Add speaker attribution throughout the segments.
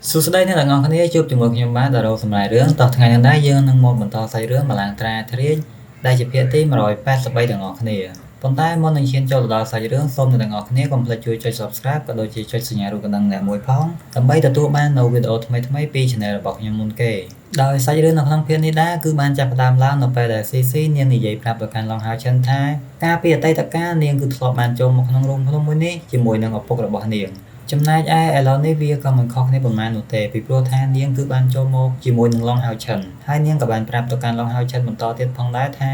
Speaker 1: សួស្តីអ្នកទាំងអស់គ្នាជួបជាមួយខ្ញុំបាទតារ៉ូសម្រាប់រឿងតោះថ្ងៃនេះដែរយើងនឹងមកបន្តសាច់រឿងម្លងត្រាធរាជដែលជាភាគទី183ទាំងអស់គ្នាប៉ុន្តែមុននឹងឈានចូលទៅដល់សាច់រឿងសូមអ្នកទាំងអស់គ្នាកុំភ្លេចជួយចុច Subscribe ក៏ដូចជាចុចសញ្ញារូបកណ្ដឹងអ្នកមួយផងដើម្បីទទួលបាននូវវីដេអូថ្មីៗពី Channel របស់ខ្ញុំមុនគេដោយសាច់រឿងនៅក្នុងភាគនេះដែរគឺបានចាប់ផ្ដើមឡើងនៅពេលដែល CC នាងនិយាយប្រាប់ទៅកាន់ឡុងហាវឈិនថាកាលពីអតីតកាលនាងគឺធ្លាប់បានចូលមកក្នុងរូងភ្នំមួយនេះជាមួយនឹងឪពុករបស់នាងចំណែកឯឥឡូវនេះវាក៏មិនខុសគ្នាប៉ុន្មាននោះទេពីព្រោះថានាងគឺបានចូលមកជាមួយនឹងឡុងហាវឈិនហើយនាងក៏បានប្រាប់ទៅកាន់ឡុងហាវឈិនបន្តទៀតផងដែរថា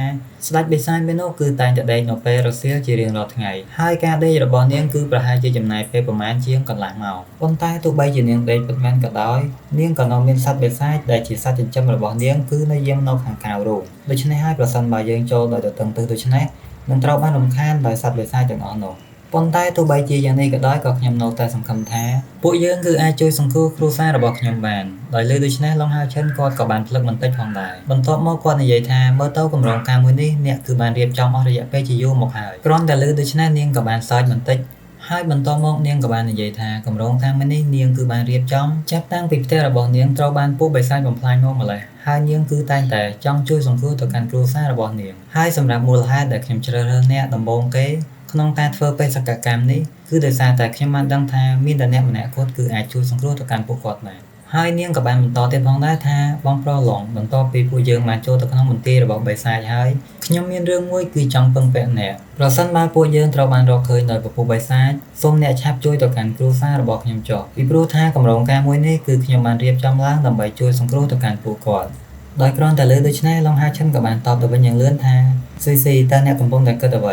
Speaker 1: ស្ដេចបិសាចមួយនោះគឺតែងតែដេកនៅពេលរសៀលជារៀងរាល់ថ្ងៃហើយការដេករបស់នាងគឺប្រហែលជាចំណាយពេលប្រមាណជាងកន្លះម៉ោងប៉ុន្តែទោះបីជានាងដេកពិតមែនក៏ដោយនាងក៏នៅមានសត្វបិសាចដែលជាសត្វចិញ្ចឹមរបស់នាងគឺនៅយាមនៅខាងក្រៅរោងដូច្នេះហើយប្រសិនបើយើងចូលដោយទទឹងទិសដូច្នេះនឹងត្រូវបានរំខានដោយសត្វបិសាចទាំងអស់នោះប៉ុន្តែទោះបីជាយ៉ាងនេះក៏ដោយក៏ខ្ញុំនៅតែសង្ឃឹមថាពួកយើងគឺអាចជួយសង្គ្រោះគ្រួសាររបស់ខ្ញុំបានដោយលើដូច្នេះឡុងហាវឈិនគាត់ក៏បានភ្លឹកបន្តិចផងដែរបន្ទាប់មកគាត់និយាយថាមើលទៅកម្រងការមួយនេះអ្នកគឺបានរៀបចំអស់រយៈពេលជាយូរមកហើយគ្រាន់តែលើដូច្នេះនាងក៏បានសើចបន្តិចហើយបន្តមកនាងក៏បាននិយាយថាកម្រងការមួយនេះនាងគឺបានរៀបចំចាប់តាំងពីផ្ទះរបស់នាងត្រូវបានពួកបិសាចបំផ្លាញមកម្ល៉េះហើយនាងគឺតែងតែចង់ជួយសង្គ្រោះទៅកាន់គ្រួសាររបស់នាងហើយសម្រាប់មូលហេតុដែលខ្ញុំជ្រើសរើសអ្នកដំបូងគេក្នុងការធ្វើបេសកកម្មនេះគឺដោយសារតែខ្ញុំបានដឹងថាមានតែអ្នកម្នាក់គាត់គឺអាចជួយសង្គ្រោះទៅកាន់ពួកគាត់បានហើយនាងក៏បានបន្តទៀតផងដែរថាបងប្រុសឡុងបន្ទាប់ពីពួកយើងបានចូលទៅក្នុងមន្ទីររបស់បិសាចហើយខ្ញុំមានរឿងមួយគឺចង់ពឹងពាក់អ្នកប្រសិនបើពួកយើងត្រូវបានរកឃើញដោយពពុះបិសាចសូមអ្នកឆាប់ជួយទៅកាន់គ្រួសាររបស់ខ្ញុំចុះពីព្រោះថាកម្រងការមួយនេះគឺខ្ញុំបានរៀបចំឡើងដើម្បីជួយសង្គ្រោះទៅកាន់ពួកគាត់ដោយគ្រាន់តែលើដូច្នេះឡុងហាឈិនក៏បានតបទៅវិញយ៉ាងលឿនថាស៊ីស៊ីតើអ្នកកំពុងតែគិតអ្វ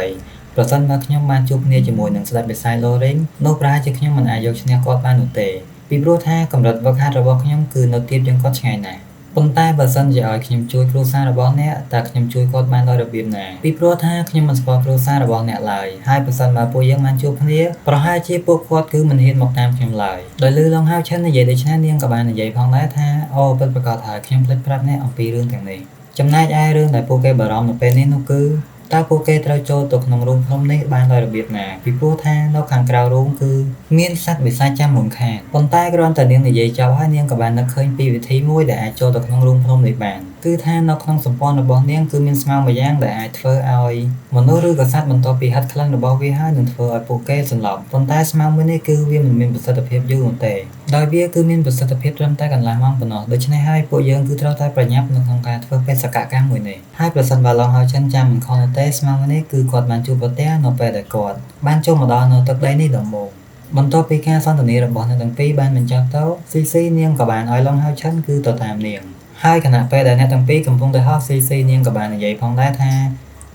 Speaker 1: ីប្រសិនបើខ្ញុំបានជួបគ្នាជាមួយនឹងស្ដេចបិសាចឡូរីងនោះប្រហែលជាខ្ញុំមិនអាចយកឈ្នះគាត់បាននោះទេពីព្រោះថាកម្រិតវឹកហាត់របស់ខ្ញុំគឺនៅទាបជាងគាត់ឆ្ងាយណាស់ប៉ុន្តែបើសិនជាឲ្យខ្ញុំជួយគ្រួសាររបស់អ្នកតើខ្ញុំជួយគាត់បានដោយរបៀបណាពីព្រោះថាខ្ញុំមិនស្គាល់គ្រួសាររបស់អ្នកឡើយហើយប្រសិនបើពួកយើងបានជួបគ្នាប្រហែលជាពួកគាត់គឺមិនហ៊ានមកតាមខ្ញុំឡើយដោយលឺឡុងហាវឈិននិយាយដូច្នេះនាងក៏បាននិយាយផងដែរថាអូពិតប្រាកដហើយខ្ញុំភ្លេចប្រាប់អ្នកអំពីរឿងទាំងនេះចំណែកឯរឿងដែលពួកគេបារម្ភនៅពេលនេះនោះគឺតើពួកគេត្រូវចូលទៅក្នុងរូងភ្នំនេះបានដោយរបៀបណាពីព្រោះថានៅខាងក្រៅរូងគឺមានសត្វបិសាចចាំរំខានប៉ុន្តែគ្រាន់តែនាងនិយាយចប់ហើយនាងក៏បាននឹកឃើញពីវិធីមួយដែលអាចចូលទៅក្នុងរូងភ្នំនេះបានគឺថានៅក្នុងសម្ព័ន្ធរបស់នាងគឺមានស្មៅមួយយ៉ាងដែលអាចធ្វើឲ្យមនុស្សឬក៏សត្វបន្ទាប់ពីហិតក្លិនរបស់វាហើយនឹងធ្វើឲ្យពួកគេសន្លប់ប៉ុន្តែស្មៅមួយនេះគឺវាមិនមានប្រសិទ្ធភាពយូរនោះទេដោយវាគឺមានប្រសិទ្ធភាពត្រឹមតែកន្លះម៉ោងប៉ុណ្ណោះដូច្នេះហើយពួកយើងគឺត្រូវតែប្រញាប់នៅក្នុងការធ្វើបេសកកម្មមួយនេះហើយប្រសិនបើឡុងហាវឈិនចាំមិនខុសនោះទេស្មៅមួយនេះគឺគាត់បានជួបប្រទះនៅពេលដែលគាត់បានចូលមកដល់នៅទឹកដីនេះដំបូងបន្ទាប់ពីការសន្ទនារបស់អ្នកទាំងពីរបានបញ្ចប់ទៅស៊ីស៊ីនាងក៏បានឲ្យឡុងហាវឈិនគឺទៅតាមនាងហើយខណៈពេលដែលអ្នកទាំងពីរកំពុងតែហោះស៊ីស៊ីនាងក៏បាននិយាយផងដែរថា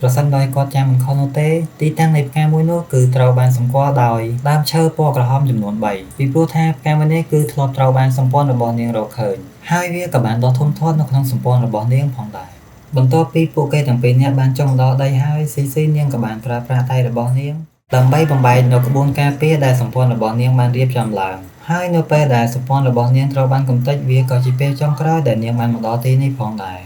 Speaker 1: ប្រសិនបើគាត់ចាំមិនខុសនោះទេទីតាំងនៃផ្កាមួយនោះគឺត្រូវបានសម្គាល់ដោយដើមឈើពណ៌ក្រហមចំនួន3ពីព្រោះថាផ្កាមួយនេះគឺធ្លាប់ត្រូវបានសម្ព័ន្ធរបស់នាងរកឃើញហើយវាក៏បានដុះធំធាត់នៅក្នុងសម្ព័ន្ធរបស់នាងផងដែរបន្ទាប់ពីពួកគេទាំងពីរនាក់បានចុះមកដល់ដីហើយស៊ីស៊ីនាងក៏បានប្រើប្រាស់ដៃរបស់នាងដើម្បីបំបែកនៅក្បួនការពារដែលសម្ព័ន្ធរបស់នាងបានរៀបចំឡើងហើយនៅពេលដែលសម្ព័ន្ធរបស់នាងត្រូវបានកម្ទេចវាក៏ជាពេលចុងក្រោយដែលនាងបានមកដល់ទីនេះផងដែ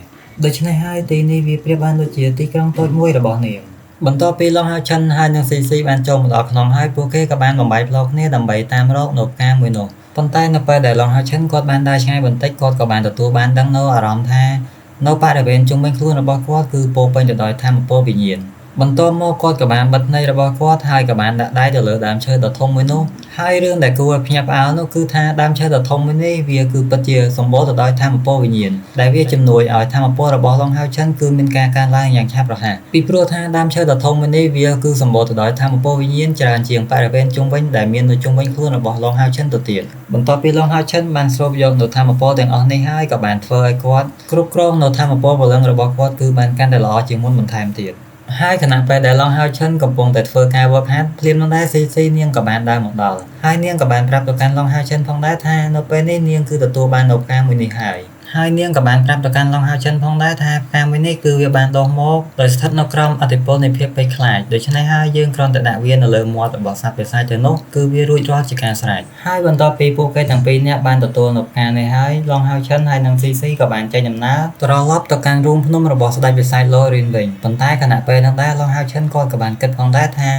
Speaker 1: រដូច្នេះហើយទីនេះវាប្រៀបបានដូចជាទីក្រុងតូចមួយរបស់នាងបន្ទាប់ពីឡុងហាវឈិនហើយនិងស៊ីស៊ីបានចូលមកដល់ក្នុងហើយពួកគេក៏បានបំបែកផ្លូវគ្នាដើម្បីតាមរកនៅផ្កាមួយនោះប៉ុន្តែនៅពេលដែលឡុងហាវឈិនគាត់បានដើរឆ្ងាយបន្តិចគាត់ក៏បានទទួលបានដឹងនៅអារម្មណ៍ថានៅបរិវេណជុំវិញខ្លួនរបស់គាត់គឺពោពេញទៅដោយធម៌ពលវិញ្ញាណបន្ទាប់មកគាត់ក៏បានបិទភ្នែករបស់គាត់ហើយក៏បានដាក់ដៃទៅលើដើមឈើដ៏ធំមួយនោះហើយរឿងដែលគួរឲ្យភ្ញាក់ផ្អើលនោះគឺថាដើមឈើដ៏ធំមួយនេះវាគឺពិតជាសម្បូរទៅដោយធម៌ពលវិញ្ញាណដែលវាជំនួយឲ្យធម៌ពលរបស់ឡុងហាវឈិនគឺមានការកើនឡើងយ៉ាងឆាប់រហ័សពីព្រោះថាដើមឈើដ៏ធំមួយនេះវាគឺសម្បូរទៅដោយធម៌ពលវិញ្ញាណច្រើនជាងបរិវេណជុំវិញដែលមាននៅជុំវិញខ្លួនរបស់ឡុងហាវឈិនទៅទៀតបន្ទាប់ពីឡុងហាវឈិនបានស្រូបយកនូវធម៌ពលទាំងអស់នេះហើយក៏បានធ្វើឲ្យគាត់គ្រប់គ្រងនូវធម៌ពលព្រលឹងរបស់គាត់គឺបានកាន់តែល្អជាងមុនបន្ថែមទៀតហើយខណៈពេលដែលឡុងហាវឈិនកំពុងតែធ្វើការវឹកហាត់ភ្លាមនោះដែរស៊ីស៊ីនាងក៏បានដើរមកដល់ហើយនាងក៏បានប្រាប់ទៅកាន់ឡុងហាវឈិនផងដែរថានៅពេលនេះនាងគឺទទួលបាននូវផ្កាមួយនេះហើយហើយនាងក៏បានប្រាប់ទៅកាន់ឡុងហាវឈិនផងដែរថាផ្កាមួយនេះគឺវាបានដុះមកដោយស្ថិតនៅក្រោមឥទ្ធិពលនៃភាពភ័យខ្លាចដូច្នេះហើយយើងគ្រាន់តែដាក់វានៅលើមាត់របស់សត្វបិសាចទៅនោះគឺវារួចរាល់ជាការស្រេចហើយបន្ទាប់ពីពួកគេទាំងពីរនាក់បានទទួលនូវផ្កានេះហើយឡុងហាវឈិនហើយនិងស៊ីស៊ីក៏បានចេញដំណើរត្រឡប់ទៅកាន់រូងភ្នំរបស់ស្ដេចបិសាចឡូរីនវិញប៉ុន្តែខណៈពេលនោះដែរឡុងហាវឈិនគាត់ក៏បានគិតផងដែរថា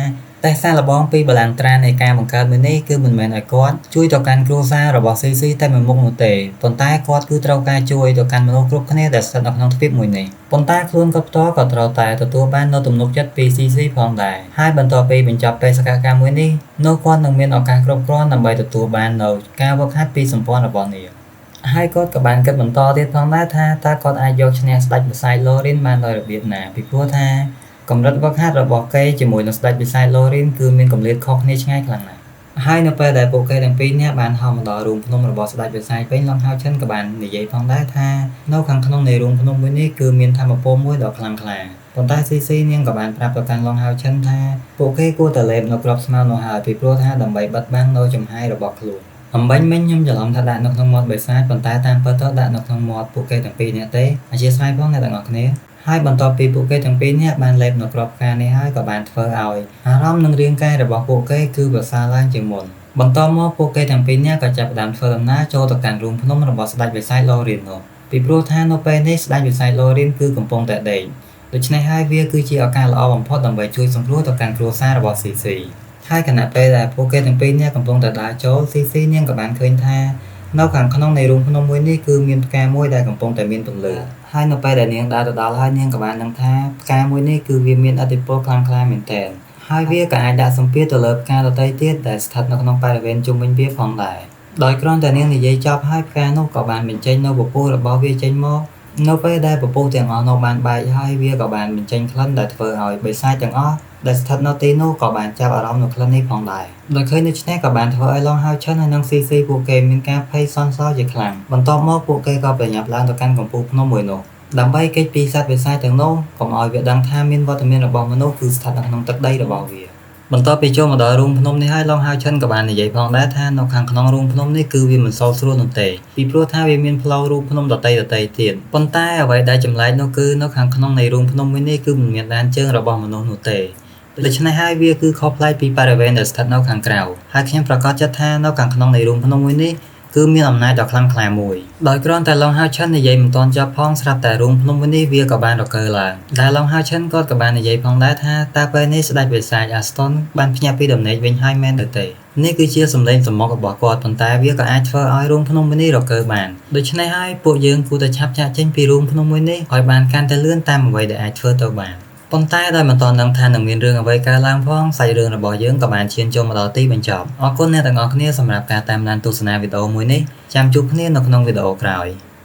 Speaker 1: តែសាកល្បងពីបលាំងត្រានៃការបង្កើតមួយនេះគឺមិនមែនឲ្យគាត់ជួយទៅកាន់គ្រួសាររបស់ស៊ីស៊ីតែមួយមុខនោះទេប៉ុន្តែគាត់គឺត្រូវការជួយទៅកាន់មនុស្សគ្រប់គ្នាដែលស្ថិតនៅក្នុងទ្វីបមួយនេះប៉ុន្តែខ្លួនគាត់ផ្ទាល់ក៏ត្រូវតែទទួលបាននូវទំនុកចិត្តពីស៊ីស៊ីផងដែរហើយបន្ទាប់ពីបញ្ចប់បេសកកម្មមួយនេះនោះគាត់នឹងមានឱកាសគ្រប់គ្រាន់ដើម្បីទទួលបាននូវការវឹកហាត់ពីសម្ព័ន្ធរបស់នាងហើយគាត់ក៏បានគិតបន្តទៀតផងដែរថាតើគាត់អាចយកឈ្នះស្ដេចបិសាចឡូរីនបានដោយរបៀបណាពីព្រោះថាកម្រិតវឹកហាត់របស់គេជាមួយនឹងស្ដេចបិសាចឡូរីនគឺមានគម្លាតខុសគ្នាឆ្ងាយខ្លាំងណាស់ហើយនៅពេលដែលពួកគេទាំងពីរនាក់បានហោះមកដល់រូងភ្នំរបស់ស្ដេចបិសាចវិញឡុងហៅឈិនក៏បាននិយាយផងដែរថានៅខាងក្នុងនៃរូងភ្នំមួយនេះគឺមានធម៌ពលមួយដ៏ខ្លាំងក្លាប៉ុន្តែស៊ីស៊ីនាងក៏បានប្រាប់ទៅកាន់ឡុងហៅឈិនថាពួកគេគួរតែលេបនៅគ្រាប់ស្មៅនោះហើយពីព្រោះថាដើម្បីបិទបាំងនៅចំហាយរបស់ខ្លួនអំបញ្ញមិញខ្ញុំច្រឡំថាដាក់នៅក្នុងមាត់បិសាចប៉ុន្តែតាមពិតទៅដាក់នៅក្នុងមាត់ពួកគេទាំងពីរនាក់ទេអធ្យាស្រ័យផងអ្នកទាំងអស់គ្នាហើយបន្ទាប់ពីពួកគេទាំងពីរនាក់បានលេបនៅគ្រាប់ផ្កានេះហើយក៏បានធ្វើឲ្យអារម្មណ៍និងរាងកាយរបស់ពួកគេគឺប្រសើរឡើងជាងមុនបន្តមកពួកគេទាំងពីរនាក់ក៏ចាប់ផ្ដើមធ្វើដំណើរចូលទៅកាន់រូងភ្នំរបស់ស្ដេចបិសាចឡូរីននោះពីព្រោះថានៅពេលនេះស្ដេចបិសាចឡូរីនគឺកំពុងតែដេកដូច្នេះហើយវាគឺជាឱកាសល្អបំផុតដើម្បីជួយសង្គ្រោះទៅកាន់គ្រួសាររបស់ស៊ីស៊ីហើយខណៈពេលដែលពួកគេទាំងពីរនាក់កំពុងតែដើរចូលស៊ីស៊ីនាងក៏បានឃើញថានៅខាងក្នុងនៃរូងភ្នំមួយនេះគឺមានផ្កាមួយដែលកំពុងតែមានពន្លឺហើយនៅពេលដែលនាងដើរទៅដល់ហើយនាងក៏បានដឹងថាផ្កាមួយនេះគឺវាមានឥទ្ធិពលខ្លាំងក្លាមែនទែនហើយវាក៏អាចដាក់សម្ពាធទៅលើផ្កាដទៃទៀតដែលស្ថិតនៅក្នុងបរិវេណជុំវិញវាផងដែរដោយគ្រាន់តែនាងនិយាយចប់ហើយផ្កានោះក៏បានបញ្ចេញនៅពពុះរបស់វាចេញមកនៅពេលដែលពពុះទាំងអស់នោះបានបែកហើយវាក៏បានបញ្ចេញក្លិនដែលធ្វើឲ្យបិសាចទាំងអស់ដែលស្ថិតនៅទីនោះក៏បានចាប់អារម្មណ៍នៅក្លិននេះផងដែរដោយឃើញដូច្នេះក៏បានធ្វើឲ្យឡុងហៅឈិនហើយនិងស៊ីស៊ីពួកគេមានការភ័យសន្សជាខ្លាំងបន្ទាប់មកពួកគេក៏ប្រញាប់ឡើងទៅកាន់កំពូលភ្នំមួយនោះដើម្បីគេចពីសត្វបិសាចទាំងនោះកុំឲ្យវាដឹងថាមានវត្តមានរបស់មនុស្សគឺស្ថិតនៅក្នុងទឹកដីរបស់វាបន្ទាប់ពីចូលមកដល់រូងភ្នំនេះហើយឡុងហៅឈិនក៏បាននិយាយផងដែរថានៅខាងក្នុងរូងភ្នំនេះគឺវាមិនសូវស្រួលនោះទេពីព្រោះថាវាមានផ្លូវរូងភ្នំដទៃទៀតប៉ុន្តែអ្វីដែលចម្លែកនោះគឺនៅខាងក្នុងនៃរូងភ្នំមួយនេះគឺមិនមានដានជើងរបស់មនុស្សនោះទេដូច្នេះហើយវាគឺខុសប្លែកពីបរិវេណដែលស្ថិតនៅខាងក្រៅហើយខ្ញុំប្រកាសចិត្តថានៅខាងក្នុងនៃរូងភ្នំមួយនេះគឺមានអំណាចដ៏ខ្លាំងក្លាមួយដោយគ្រាន់តែឡុងហៅឈិននិយាយមិនទាន់ចប់ផងស្រាប់តែរូងភ្នំមួយនេះវាក៏បានរកើឡើងដែលឡុងហៅឈិនគាត់ក៏បាននិយាយផងដែរថាតើពេលនេះស្ដេចបិសាចអាស្តុនបានភ្ញាក់ពីដំណេកវិញហើយមែនឬទេនេះគឺជាសម្លេងសំបុករបស់គាត់ប៉ុន្តែវាក៏អាចធ្វើឲ្យរូងភ្នំមួយនេះរកើបានដូច្នេះហើយពួកយើងគួរតែឆាប់ចាកចេញពីរូងភ្នំមួយនេះឲ្យបានកាន់តែលឿនតាមអ្វីដែលអាចធ្វើទៅបានប៉ុន្តែដោយមិនទាន់ដឹងថានឹងមានរឿងអ្វីកើតឡើងផងសាច់រឿងរបស់យើងក៏បានឈានចូលមកដល់ទីបញ្ចប់អរគុណអ្នកទាំងអស់គ្នាសម្រាប់ការតាមដានទស្សនាវីដេអូមួយនេះចាំជួបគ្នានៅក្នុងវីដេអូក្រោយ។